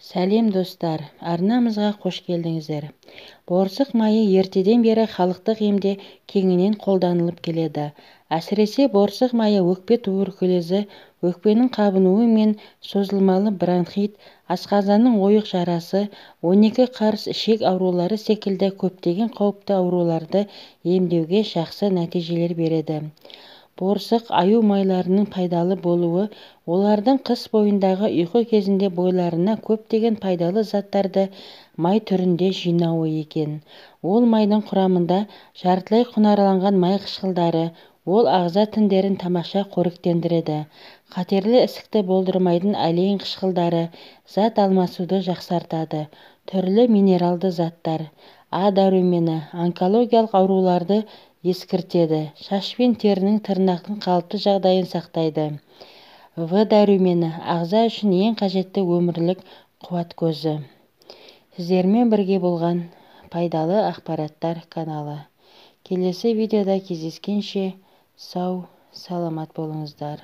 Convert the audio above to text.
Сәлем, достар! Арнамызға қош келдіңіздер. Борсық майы ертеден бері халықтық емде кеңінен қолданылып келеді. Әсіресе борсық майы өкпе туберкулезі, өкпенің қабынуы мен созылмалы бронхит, асқазанның ойық жарасы, 12 қарыс ішек аурулары секілді көптеген қауіпті ауруларды емдеуге жақсы нәтижелер береді. Борсық, аю майларының пайдалы болуы олардың қыс бойындағы ұйқы кезінде бойларына көптеген пайдалы заттарды май түрінде жинауы екен. Ол майдың құрамында жартылай құнарланған май қышқылдары, ол ағза тіндерін тамаша қоректендіреді. Қатерлі ісікті болдырмайтын олеин қышқылдары зат алмасуды жақсартады. Түрлі минералды заттар, А дәрумені онкологиялық ауруларды ескіртеді, шаш пен терінің, тырнақтың қалыпты жағдайын сақтайды. В дәрумені ағза үшін ең қажетті өмірлік қуат көзі. Сіздермен бірге болған Пайдалы ақпараттар каналы. Келесі видеода кездескенше сау саламат болыңыздар.